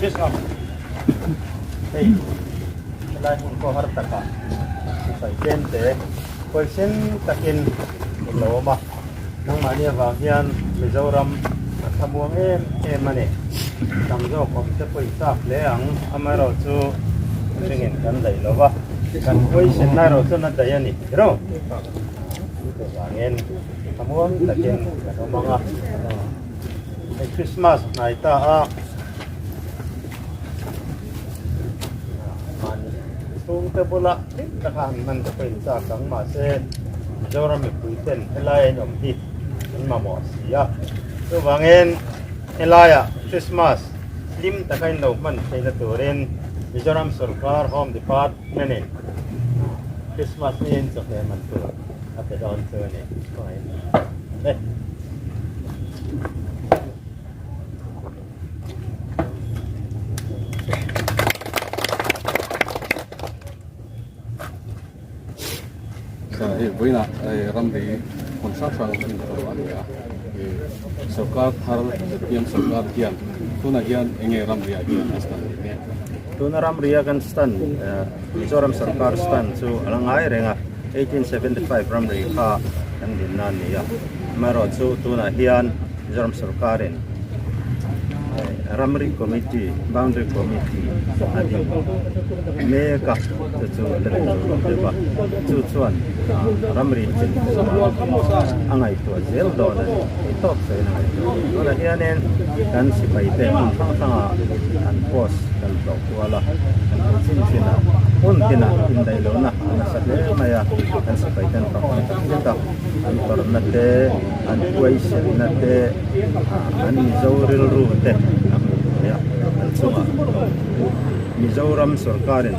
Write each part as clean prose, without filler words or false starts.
Hei helai hmun pawh har takah sipai tlem te huaisen takin in lo awm a, nangmahni avang hian Mizoram a thlamuang em em a ni. Tam zawk awm te pawh in chak hle ang, amaherawhchu mihringin kan daih lo va, kan huaisen na erawh chuan a daih a ni tiraw? Chuvangin thlamuang takin kan awm ang a. Hei Christmas hnai ta a mahni chhungte bula hlim taka han hman te pawhin chak ang mahse Mizoram mipui ten helai a inawm hi an mamawh si a chuvangin helaiah Christmas hlim taka in lo hman theihna turin Mizoram sorkar Home Department in Christmas ni in chawhmeh man tur a pe dawn chu a ni. Hei vawiinah ramri hmun hrang hrang a inthawh a ni a, sorkar thar zpm sorkar hian tunah hian eng nge ramriah hian a stand ni mek? Tuna ramria kan stand Mizoram sorkar stand chu a la ngai reng a, 1875 ramri kha kan dinna a ni a. Amaherawhchu tunah hian Mizoram sorkarin ramri committee, boundary committee a din mek a, chu chu la ti tur deuh a, chu chuan ramri chin a ngaihtuah zel dawn a ni tih tawp sawiin a ngaihtuah a ni. Tunah hianin kan sipai te hmun hrang hrangah an post kan tlawh kual a, kan hmu chin chin a, hmun tinah indaihlohna a nasa hle mai a, kan sipai ten fak tak zet a. An tawrhna te, an huaisenna te, an Mizo rilru te a hmuh theih a, an chungah lawmthu Mizoram sorkarin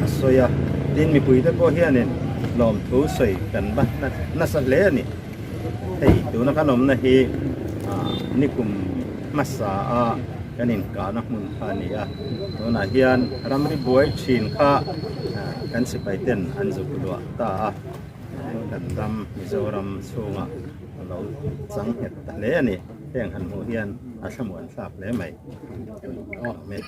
a sawi a, tin mipuite pawh hianin lawmthu sawi kan va nasa hle a ni. Hei tuna kan awmna hi nikum hmasa a kan inkahna hmun kha a ni a, tunah hian ramri buai thin kha kan sipai ten an zuk luah ta a. Kan ram Mizoram chhungah a lo chang nghet ta hle a ni. Heng han hmuh hian a thlamuan thlak hle mai. Amen.